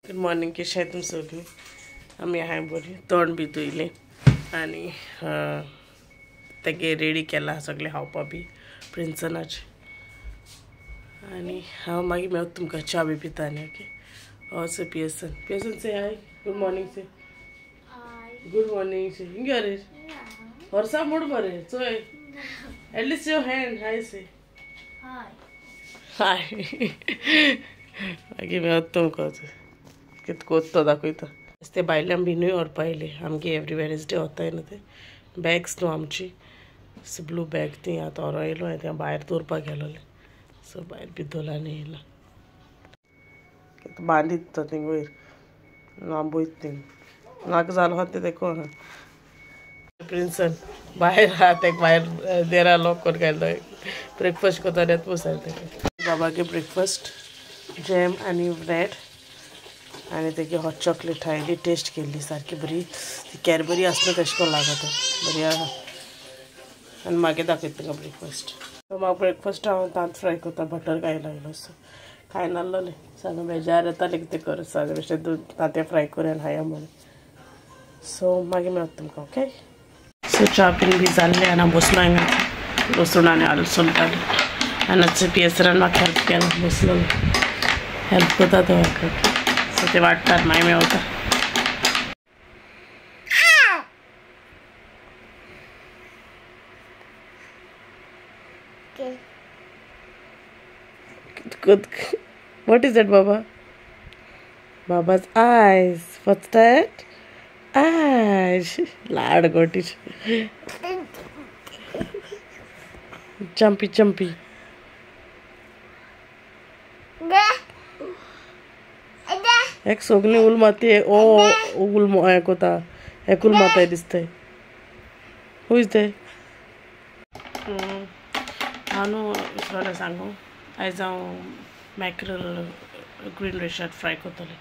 Good morning कशें तुम सगळीं. आमी हांवें बरी तोंड बी धुयलें आनी तेगे रेडी केला सगळें खावपा बी प्रिन्सनाचें. आनी हांव मागीर मेळटा तुमकां च्या बी पिता आनी ओके. हय Pearson Pearson say hi good morning say good morning say Hinge रे हरसा मूड बरे चोय at least your hand hi say hi hi. मागीर मेळटा तुमकां कितें कोत्तो दाखयता. ते भायल्यान बी न्हू व्हरपा येयले आमगे एवरी वेनसडे वताय न्हू ते बॅग्स न्हू आमची ब्लू बॅग ती आतां व्हरो येयलो हांवें तें भायर दवरपाक गेलोलें. सो भायर बी दवरला आनी येयला बांदीत तो थिंग वयर लांबोयत थिंग नाका जालो आहा तें देखो. प्रिन्सन भायर आहा तेका भायर देरा लॉक करून घायलो ब्रेकफास्ट करता येत बसाय तेका. बाबागे ब्रेकफास्ट जॅम आनी ब्रेड आनी तेगे हॉट चॉकलेट हायली टेस्ट केल्ली सारकी बरी. ती कॅडबरी आसना तशें करून लागता बरी आहा. आनी मागीर दाखयता तुमकां ब्रेकफास्ट. सो म्हाका ब्रेकफास्ट हांव तांत फ्राय करता बटर घायला येयलो सो खाय नासलोलें सांग बेजार येतालें कितें कर सांग बेश्टें तांतें फ्राय करून आनी खाया म्हणून. सो मागीर मेळटा तुमकां ओके. सो च्या बीन बी जाल्लें आनी हांव बसलो हांगा लसूण आनी आलू सोलतालें आनी पियेसरान म्हाका हेल्प केला बसलो हेल्प करता तो म्हाका. सो ते वाडटात मागीर मेळटा. Good. What is that, Baba? Baba's eyes. What's that? Eyes. Lad got it. Jumpy, jumpy. एक सोगली उल माती है ओ उल कोता एक उल माता है दिसते. Who is there? हांव न्हू विसरोलें सांगू आयज हांव मॅकरल ग्रीन रेशाद फ्राय करतलें.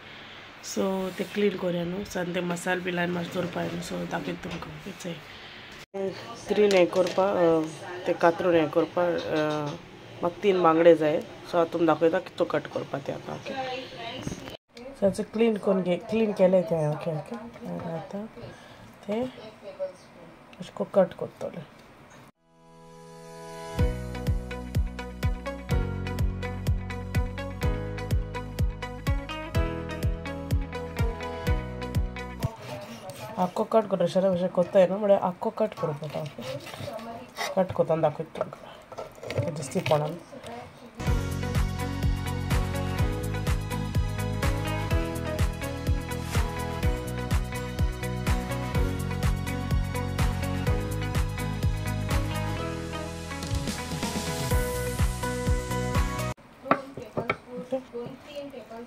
सो ते क्लीन करुया न्हू सो आनी ते मसाल बी लायन मातशें दवरपा न्हू. सो दाखयता तुमकां चोय ग्रीन हें करपा ते कातरून हें करपा म्हाका 3 बांगडे जाय. सो हांव तुमकां दाखयता कितको कट करपा ते आतां ओके. सो आतां क्लीन करून घे क्लीन केलें तें ओके ओके. आनी आतां ते अशें करून कट करतलें. आख्खो कट करून अशें भशेन कोत्ताय न्हू म्हळ्यार आख्खो कट करूंक पडटा. कट करतना दाखयता तुमकां दिसती कोणाक.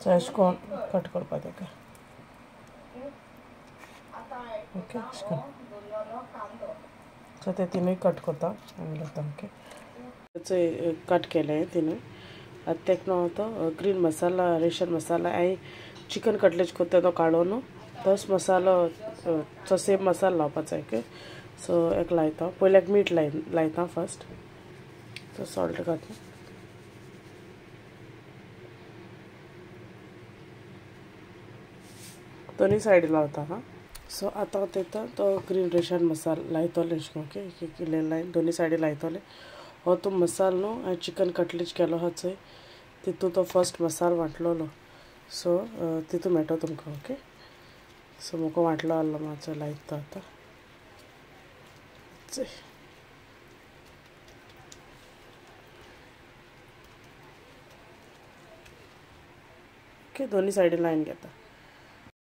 सो अशें करून कट करपा तेका ओके. सो ते तिनूय कट करता आनी घेता ओके. कट केलें तिनूय आतां तेका न्हू तो ग्रीन मसाला रेशन मसाला आनी चिकन कटलेट करता तो काडो न्हू तोच मसालो तो सेम मसालो लावपाचो ओके. सो एक लायता पयलीं एक मीठ लायता फर्स्ट. सो सॉल्ट घातला दोनूय सायडी लावता हां. सो आतां तेता तो ग्रीन रेशन मसाला लायतोलें अशें ओके. एक इल्लें लायन दोनूय सायडी लायतोलें. हो तो मसालो न्हू हांवें चिकन कटलेट केलो आहा चोय तितू तो फर्स्ट मसालो वांटलोलो. सो तितू मेळटलो तुमकां ओके. सो म्हाका वांटलो आहलो मातसो लायता आतां चोय. ओके दोनूय सायडी लायन घेता.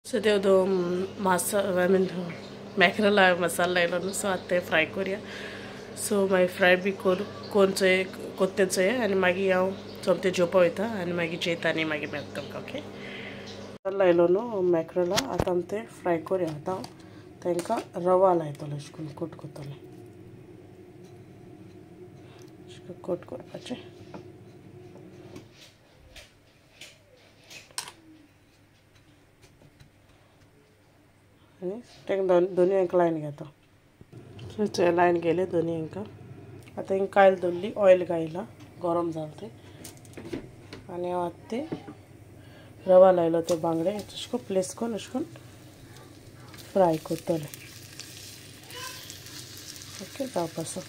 सो ते तो मासा I mean मॅकरल मसाला लायलो न्हू. सो आतां ते फ्राय करुया. सो मागीर फ्राय बी करून चोय कोत्ते चोय आनी मागीर हांव सोमतें जेवपा वयता आनी मागीर जेयता आनी मागीर मेळटा तुमकां ओके. लायलो न्हू मॅकरला आतां आमी ते फ्राय करुया. आतां तांकां रवा लायतलो अशें करून कोट करतलें अशें कोट करपाचें. आनी तांकां दोनूय हांकां लायन घेता. सो लायन गेले दोनूय हांकां. आतां हांकां कायल दवरली ऑयल घायला गरम जालें तें आनी हांव आतां तें रवा लायलो ते बांगडे तशें करून प्लेस करून अशें करून फ्राय करतले. ओके जावपाचो.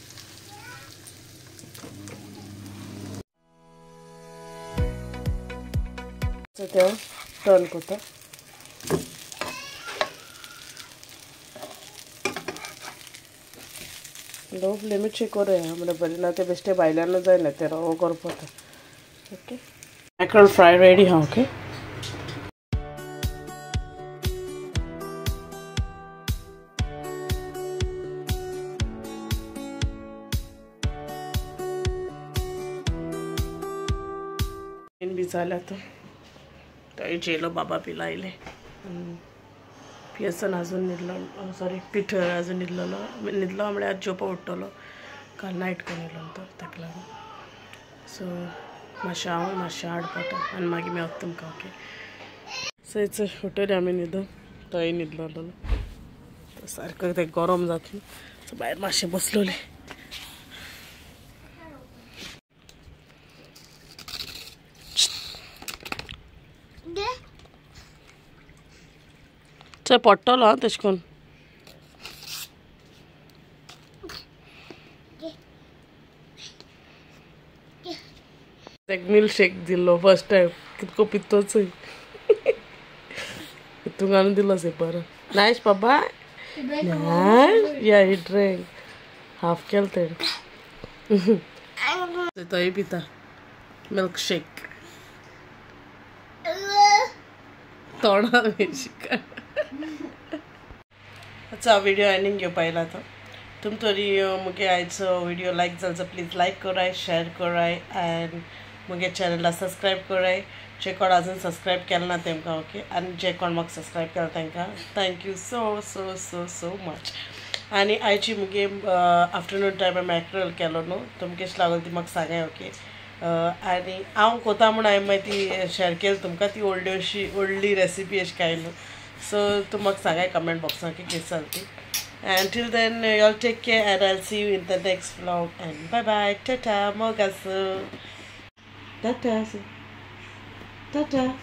ते टर्न करता. लो फ्लेमीचे करूया म्हणजे बरी ना ते बेश्टे भायल्यान जायना ते रवो करपता. ओके मॅकरल फ्राय रेडी हा. ओके बी जालें आतां. थंय जेलो बाबा बी लायले. पियसन अजून न्हिदलो, सॉरी पिठर अजून न्हिदलेलो, न्हिदलो म्हळ्यार आज जेवपा उठ्ठलो, काल नायट करून येयलो तो ताका लागून. सो मातशें हांव मातशें हाड पडटा आनी मागीर मेवता तुमकां. ओके सो it's hotel आमी न्हिदो, थंय न्हिदलो सारको तें गरम जातलें. सो भायर मातशें बसलोलें. चल पडटलो आं तशें करून. एक मिल्क शेक दिल्लो फर्स्ट टायम, कितको पित्तोच तुका आनी दिलो बरो. नायस बाबा, नायस. या ही ड्रिंक हाफ केल तेणें. तोय पिता मिल्क शेक. तोंडा शिका. अच्छा व्हिडिओ एंडिंग घेवपा येयला आतां. तुम तरी मुगे आयचो व्हिडिओ लायक जालो प्लीज लायक कराय, शेअर कराय आनी मुगे चॅनला सबस्क्रायब कराय. जे कोण अजून सबस्क्रायब केलें ना तेमकां ओके, आनी जे कोण म्हाका सबस्क्रायब केला तांकां thank you so so so so much. आनी आयची मुगे आफ्टरनून टायमार मॅकरल केलो न्हू, तुमकां कशें लागलो ती म्हाका सांगाय. ओके आनी हांव कोता म्हूण हांवें मागीर ती शेअर केली तुमकां, ती व्हडली अशी व्हडली रेसिपी अशी कांय न्हू. सो तूं म्हाका सांगाय कमेंट बॉक्सान की कितें जालें ती. And till then, y'all take care and I'll see you in the next vlog. And bye bye, tata, mogasu. Tata, tata.